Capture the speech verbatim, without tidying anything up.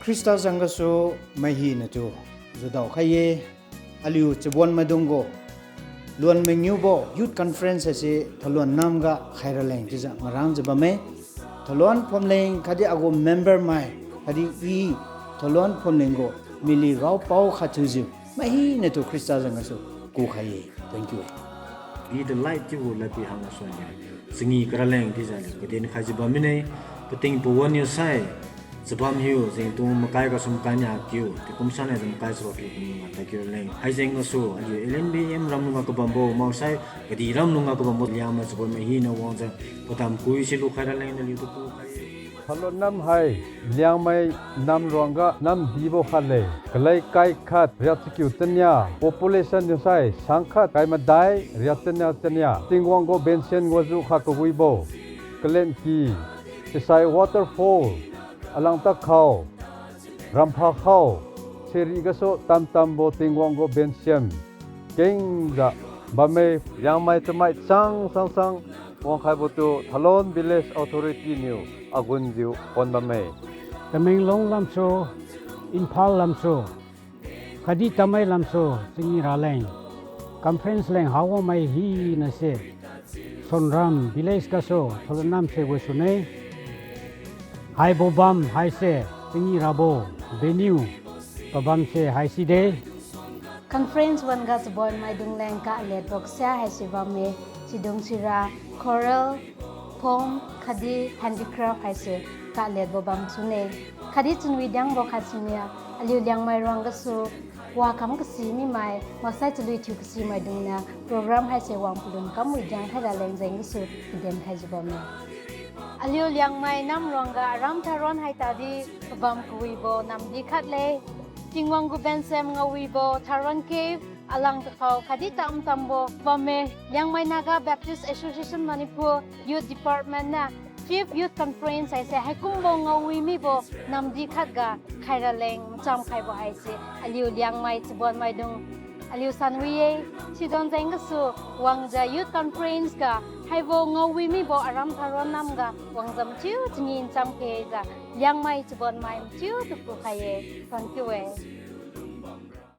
Khrista zang gasu mai hinatu judao khai-e, aliu chabon maidung gu luan mangiubo Youth Conference haise Thalon namga khairaleng chiujiu ngarangjiu bamme. Thalon phumling khatdi agu member mai khatdi i Thalon phumling gu mily raopao khat thiujiu mai hinatu Khrista zang gasu kukhai-e. Thank you. Be the light chiubo ladpi hang gasu aliu changi karaleng chiujiu aliu kaden khaijiu bam mine. Pating pawan niu sai chabam hiu jengtung makai gasu makai nia kiu, tingkum saniu makai charuk kiu kumlung ga tadkiu raleng. Haijeng gasu aliu L N B M ramlung ga kabambo maksai kadih ramlung ga kabambo Liangmai chabon mai hina wangjiu padam kui si lukhai raleng naliutu kukhai-e. Thalon nam hai Liangmai nam ruangga namdibo khatle. Kalei kai khat riat chakiu chania, population niu sai sang khat kai madai riat chania chania. Tingwang gu bensian wajiukha kawibo, Kalenki, Sisai Waterfall, Alangtakhao, Ramphakhao, Seri gasu tamtambo Tingwang gu bensian kengjiu bamme. Liangmai chamai chang sang sang wangkhaibotu Thalon Village Authority niu agunjiu pon bamme. Tamenglong lamsu, Imphal lamsu, khatdi Tamei lamsu, changi raleng conference leng hawangmai hinase Sonram village gasu Thalon namse wisune. Haibo bam haise changi rabo venue pabamse haiside. Conference wan-ga chabon maidung leng kaledbo kasia haise bamme, sidung sira choral, poem khatdi handicraft haise kaledbo bam sune. Khatdi chunwi diangbo khat siniu aliu Liangmai ruang gasu wakam kasi mimai maksai chalui thiu kasi maidungniu program haise wang palun kamwi diang khai raleng jeng gasu kaden khaijiu bamme. Aliu Liangmai nam ruangga aram tharon haitadi pabam kawibo namdi khatle. Tingwang gu bensiam ngaowibo Tharon Cave, Alangtakhao khatdi tamtambo bamme. Liangmai Naga Baptist Association Manipur Youth Department niu fifth Youth Conference haise haikumbo ngaowi mibo namdi khatga khairaleng macham khaibo haise aliu Liangmai chabon maidung aliu sanwi-e. Sidon jeng gasu wangjiu Youth Conference ga haibo ngaowi mibo aram tharon namga wangjiu mathiu changi ncham khejiu Liangmai chabonmai mathiutu kukhai-e. Thank you-e.